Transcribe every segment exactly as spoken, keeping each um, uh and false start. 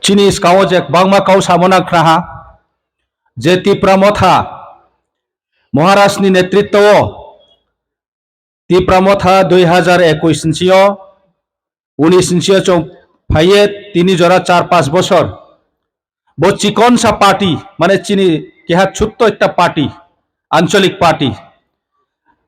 Chini skango je kwbangma kau samo nang khna ha, je Tipra Motha Maharaj ni netritwo o Tipra Motha dui hazar ekush ni sio, unis ni sio chwng phaiye tini jora char panch bosor. Bo chikonsa party, mane chini keha chutto ekta party, ancholik party.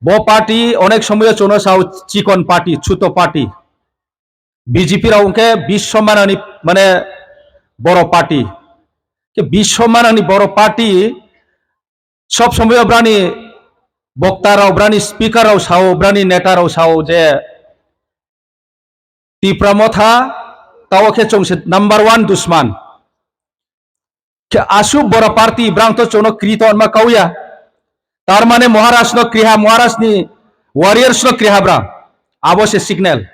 Bo party onek somoyo chwngno sao chikon party, chuto party. B J P rok hwnkhe biswa manani mane boro party. Ke biswa manani boro party sob somoyo brani bokta rok, brani speaker rok sao, brani neta rok sao je Tipra Motha tao khe chwng se number one dusman. Khe asu boro party brang to chwngno kri to anma kauya. Tar mane Maharaj no kriha, Maharaj ni warriors no kriha brang. Abo se signal.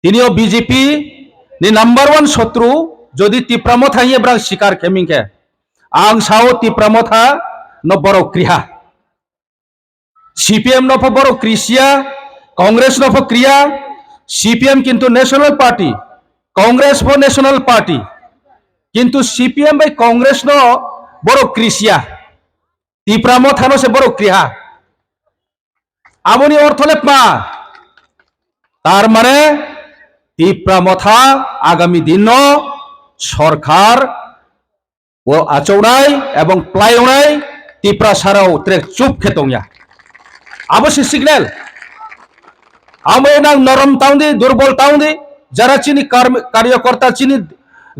Tini o B J P ni number one sotru jodi Tipra Motha hiye brang sikar kheming khe. Ang sao Tipra Motha no borok kriha. C P M no pho borok krisiya, Congress no pho kriya, C P M kintu national party, Congress pho national party, kintu C P M bai Congress no borok krisiya, Tipra Motha no se borok kriha. Aboni ortho le ma? Tar mane Tipra Motha agami dinno sorkar o achonai ebong plaionai Tiprasarao trek chup khe tongya. Abo se signal. Amo nang norom tangdi, durbol tangdi, jara chini kar-, karyakarta chini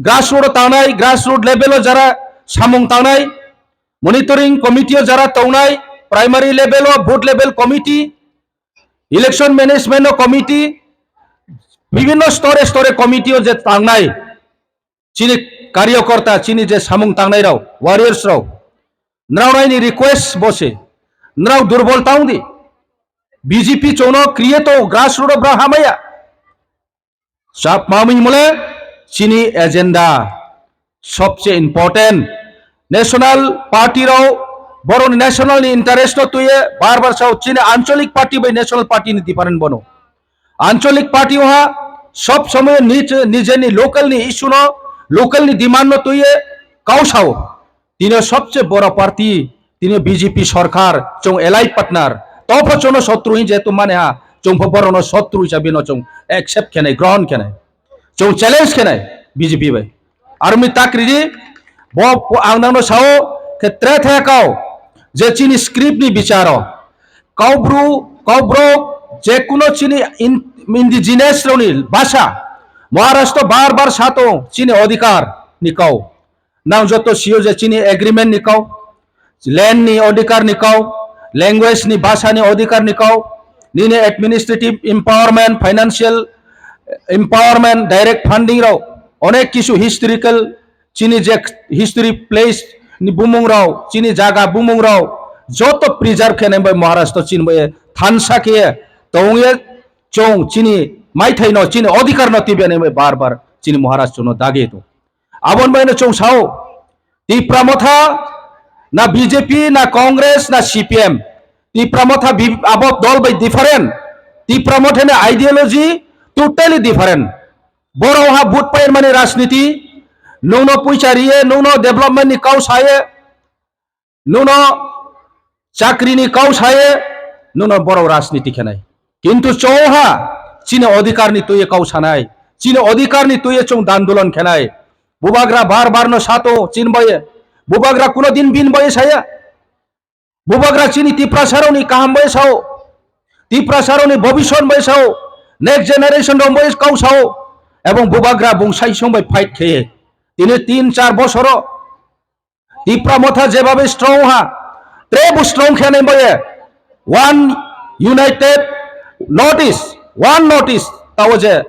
grassroot tangnai, grassroot level o jara samung tangnai, monitoring committee o jara tongnai, primary level o booth level committee, election management o committee, bibhinno store store committee o je tangnai, chini karyakarta, chini je samung tangnai rok, warriors rok, nrao naini request bo se, nrao durbol tang di, B J P chwngno create o grassroot o bra hamaya. Chap mamui mole chini agenda sobse important. National party rok boroni national ni interest no tuye bar bar sao, chini ancholik party bai national party ni different bono. Ancholik party ha sob somoy nij-, nijeni local ni issue no, local ni demand no tuye kau sao. Tini sobse boro party, tini B J P sorkar, chwng allied partner. Topho chwngno sotru hin jehetu mane ha, chwng pho borokno sotru hisabe no chwng accept khenai, grohon khenai. Chwng challenge khenai B J P bai. Armi takridi, bo, bo ang nangno sao, khe tre the kau, je chini script ni bicharo, kaubru, kaubrok, je kuno chini in-, indigenous rokni bhasha, Maharashtra bar bar sato chini odhikar ni kau. Nang joto sio je chini agreement ni kau, land ni odhikar ni kau, language ni bhasha ni odhikar ni kau, nini administrative empowerment, financial empowerment, direct funding rok, onek kisu historical chini je history place ni bumung rok, chini jaga bumung rok, joto preserve khe nai bai Maharaj to chini bai thansa khe tongye chong chini maithai no chini odhikar no tibe nai bai bar bar chini Maharaj to no dagi to. Abon bai no chwng sao, Tipra Motha na B J P na Congress na C P M. Tipra Motha bi-, abo dol bai different. Tipra Motha ni ideology totally different. Borok ha vote payer mani rajniti, nungno puisa riye, nungno development ni kau saye, nungno chakri ni kau saye, nungno borok rajniti khenai. Kintu chwng ha chini odhikar ni tuye kau sanai, chini odhikar ni tuye chwng dandolon khenai. Bubagra bar bar no sato chin baye. Bubagra kuno din bin baye saya. Bubagra chini Tiprasaroni kaham baye sao. Tiprasaroni bobisot baye sao. Next generation rok baye kau sao. Ebong bubagra bung sai song bai fight kheye. Tini tin char bosoro Tipra Motha jebabe strong ha, trebu strong khe nai boye. One united North East, one North East, tao je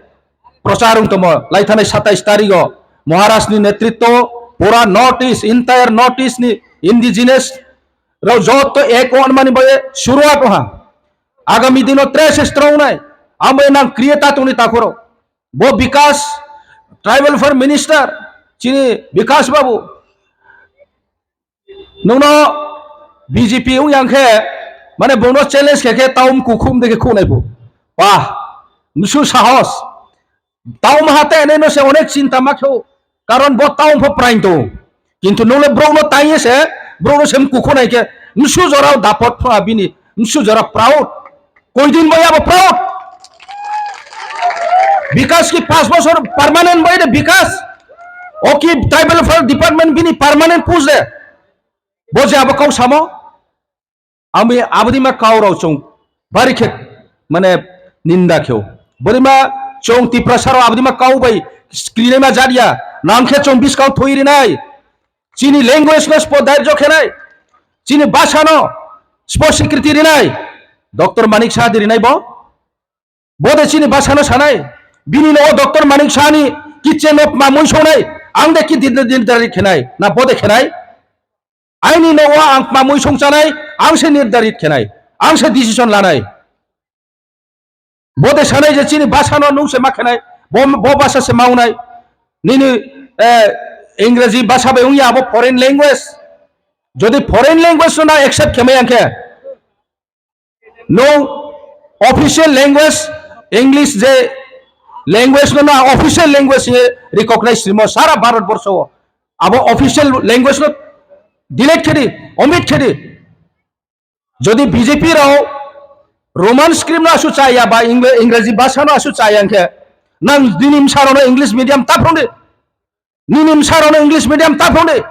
prochar wng tomo, laithanai satais tarigo, Maharaj ni netritwo, pura North East, entire North East ni indigenous rok joto ek on mani boye, suruat ha. Agami dino tres strong nai, ambai nang create tongni takhoro. Bo Bikas, Tribal Affairs Minister, chini Bikas Babu, nungno B J P wng yang khe, mane bono challenge khe khe taum kukhum de khe khunai bo. Wah, nusu sahos. Taum hate ene no se onek chinta ma khe, Karon bo town pho praing tongo. Kintu nole borokno tangye se, borokno se mkukhu nai khe, msu jorao dapot pho bini, msu jora proud. Koidin bai abo proud. Bikas ki panch bosor permanent bai de Bikas. O ki tribal welfare department bini permanent post de. Bo je abo kau samo. Ami abodima kau rao chong bari khe mane ninda kheo. Bodima chong Tiprasa rao abodima kau bai skrinai ma jat ya. Nang khe chong biskang thoi rinai. Chini language no spo dairjo khenai. Chini bhasha no spo sikriti rinai. Doctor Manik Saha di rinai bo. Bo de chini bhasha no sanai. Bini no Doctor Manik Saha ni kitchen no mamui sonai. Ang de ki din din dari khenai. Na bo de khenai. Aini no ang mamui songchanai, ang se nirdarit khenai, ang se decision lanai. Bo de sanai je chini bhasha no nung se ma khenai, bo, bo bhasha se maunai. Nini, eh, Engraji bhasha bai wngya abo foreign language. Jodi foreign language no na accept khemai ang khe, no official language, English je language no na official language ye recognize rimo sara Bharat borsho o. Abo official language no delete khedi, omit khedi. Jodi B J P rao Roman script no asu chaya ba Ingle-, Ingraji bhasha no asu chaya hwnkhe, nang nini bwsa rok no English medium ta phwrwng di. Nini bwsa rok no English medium ta phwrwng di.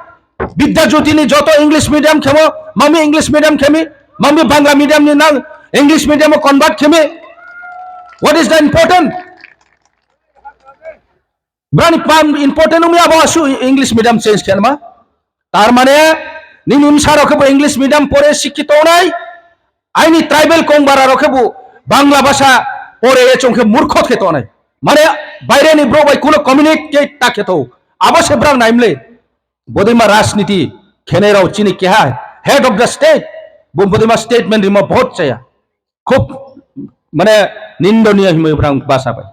Bidya Jyoti ni joto English medium khemo, mami English medium khemi, mami Bangla medium ni nang English medium o convert khemi. What is the important? Brani pam important umi abo asu English medium change khenma. Tar mane nini bwsa rok khe bo English medium pore sikhi tongnai. Aini tribal kongbara rok khe bo Bangla bhasha pore ye chong khe murkho khe tongnai. Mane baire ni bro bai kuno communicate ta khe to. Abo se brang naimle. Bodima rajniti khenai rao chini keha head of the state. Bo bodima statement rimo bahut chaya. Khub mane nindoniya himoi brang bhasha bai.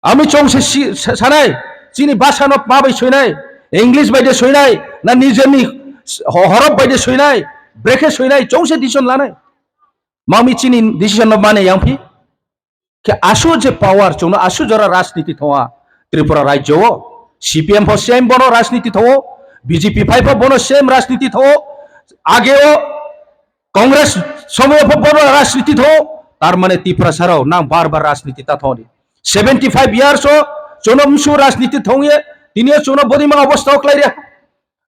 Ami chong se si-, sa-, sanai, chini bhasha no ma bai soinai, English bai de soinai, na nijeni ho-, horop bai de soinai, brekhe soinai, chong se decision lanai. Mami chini decision no mane yang phi. Khe asu je power, chong no asu jora rajniti thonga Tripura rajyo o. C P M pho same bono rajniti thongo, B J P phai pho bono same rajniti thongo. Age o Congress somoyo pho bono rajniti thongo, tar mane Tiprasa rao nang bar bar rajniti ta thoni. Seventy five years o chono msu rajniti thongye, tini o chono bodima obostha o khlai re.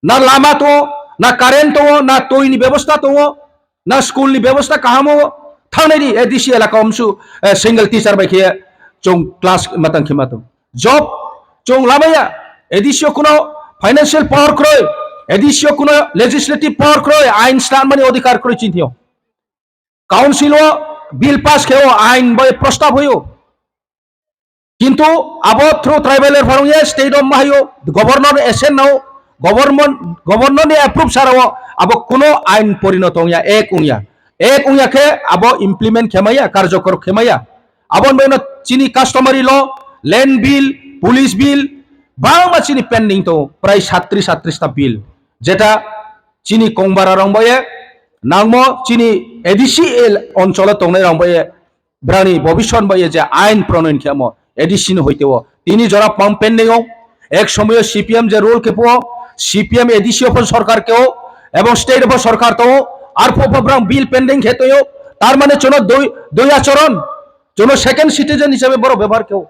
Na lama tongo, na current tongo, na twi ni bebostha tongo, na school ni bebostha kaham o thangnai di, A D C elaka o msu, eh, single teacher bai khe chong class matang khe matang. Job chong lamaya, A D C o kuno financial power kroi, A D C o kuno legislative power kroi, ain swnamani odhikar kroi chinthio. Council o bill pass khe o ain bai prostab hoyo. Kintu abo through tribal er pharung ye state o mahayo governor esen nao government, governor ni approve sara o abo kuno ain porinoto wngya, ek wngya, ek wngya khe abo implement khemaya, karjokor khemaya. Aboni bagwi no chini customary law, land bill, police bill, bangma chini pending tongo, prai satris atris ta bill, jeta chini kongbara rong baye nangmo chini A D C el oncholo tongnai rong baye brani bobiswan baye je ain pronoyon khemo A D C ni hoite o tini jora pam pending o ek somoyo C P M je rule kepo C P M A D C o pho sorkar keo ebong state o pho sorkar to arpho pho brang bill pending khe toyo tar mane chono doi doi achoron Jono second citizen hisabe borok bebohar keo.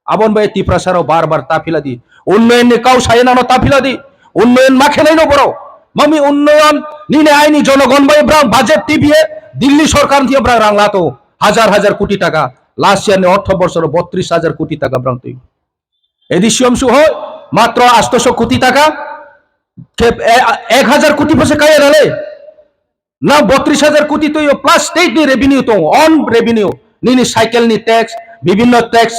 Abon bai Tiprasa rok bar bar ta phila di. Unnoyon ni kau saya nano ta phila di. Unnoyon ma khenai no borok. Mami unnoyon nini aini jonogon bai brang budget T V e Delhi sorkar ni brang rang lato. Hajar hajar koti taka. Last year ni ortho borsor botris hajar koti taka brang twi. Edisiom su hoi matro astoso koti taka. Khe, e, ek hajar koti pose kaya rale. Na botris hajar koti toyo plus state ni revenue tongo, own revenue. Nini cycle ni tax, bibinno tax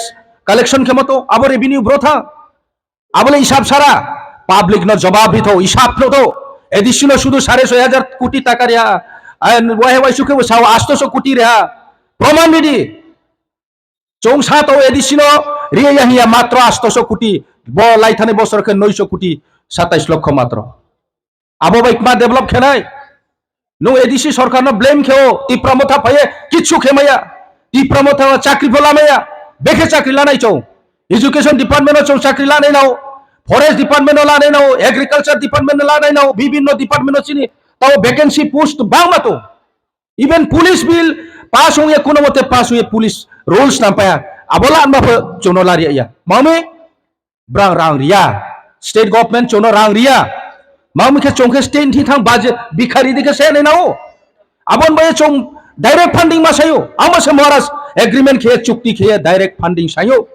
collection khemo to, abo revenue bro tha. Abole isab sara, public no jobab ri tho, isab no to. Edisino sudu sare soi hajar koti taka reha, and wai wai sukhe bo sao astoso koti reha. Proman ridi. Chong sa to edisino riya hiya matro astoso koti, bo laithani bosor khe noiso koti satais lokho matro. Abo bai kma develop khenai? Nung A D C sorkar no blame kheo, Tipra Motha phaye kichu khemaya, Tipra Motha chakri pho lamaya, bekhe chakri lanai chong, education department o chong chakri lanai nao, Forest department no lanai nao, agriculture department no lanai nao, bibhinno department no chini tao vacancy post bangma to. Even police bill pass ongya, kuno mote pass ongya, police rules nampaya. Abo lanma pho chwngno lariya ya. Mami brang rang riya. State government chwngno rang riya. Mami khe chwng khe state ni thang budget bhikhari dikhe se nai nao. Abon bai chwng direct funding ma sayo. Amo se Maharaj agreement khe chukti khe direct funding sayo.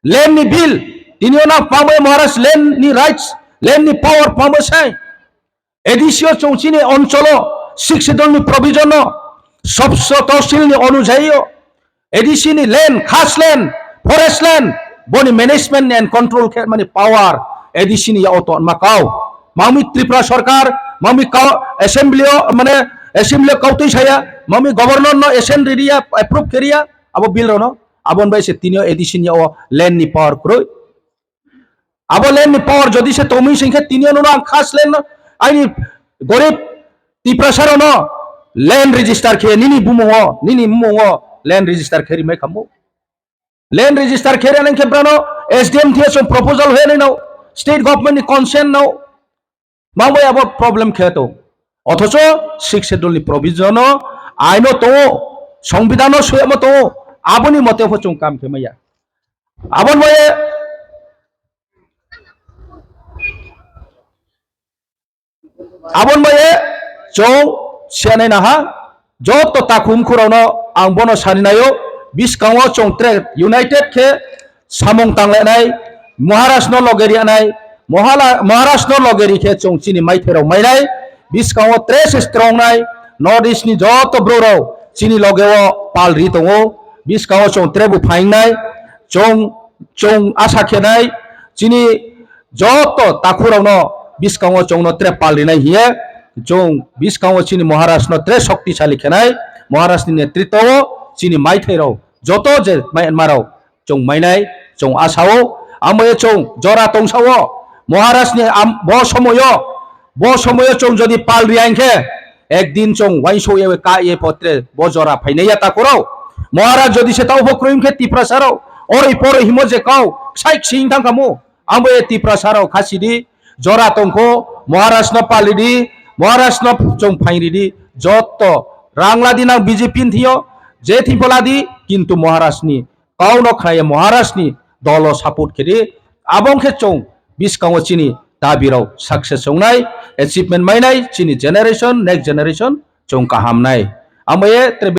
Land ni bill, tini ona pangbai Maharaj land ni rights, land ni power pangbai sai. A D C o chwng chini oncholo Sixth Schedule ni provision no, sopso tosil ni onujayi o, A D C ni land, khas land, forest land, boni management and control khe mani power A D C ni ya oto ma kau. Mami Tripura Sarkar, mami kau assembly o, mane assembly o kautwi saya, mami governor no assent riya, approve khe riya, abo bill rono, abon bai se tini o A D C ni ya o land ni power kroi. Abo land ni power jodi se tongmung sing khe tini ano ang khas land no, aini gorib Tiprasa rok no land register khe nini bumung o, nini mung o land register khe rimai khamu. Land register khe rani khe brano S D M thia song proposal hoya nai no, state government ni consent no, mangbai abo problem khe to. Othocho Sixth Schedule ni provision no, aino tongo, songbidhan no suyamo tongo, aboni mote pho chwng kam khe maya. Abon bai Abon bai chwng siyanai naha, joto takhum khurokno ang bono sani naio, biskango chwng tre united khe samung tanglainai, Maharaj no loge rianai, Mohala-, Maharaj no loge ri khe chwng chini maithai rok mainai, biskango tre se strong nai, North East ni joto bro rok chini loge o pal ri tongo, biskango chwng tre bo phaingnai, chwng, chwng asa khenai, chini joto takhurokno biskango chwngno tre pal rinai hiye, chwng biskango chini Maharajno tre shoktisali khenai, Maharajni netritwo chini maithairok joto je Myanmarrok chwng mainai, chwng asao, amwe chwng jora tongsao, Maharajni am-, bo somoyo, bo somoyo chwng jodi pal riya hinkhe, ekdin chwng uaingsukya ka ye potre bo jora phainai ya takhurok. Maharaj jodi se tao bo kwrwi hinkhe Tiprasarok, oroi poroi himo je kau, ksai ksing thangkhamu. Abo e Tiprasa rok khasi di, jora tongkho, Maharaj no pali di, Maharaj no chwng phaing ri di, jotto rang ladi nang B J P ni thio, je thing pho ladi, kintu Maharaj ni kau no khnaya Maharaj ni dolo support khe di, abo wngkhe chwng biskango chini dabi rok success wngnai, achievement mainai, chini generation, next generation chwng kaham nai. Amo e tre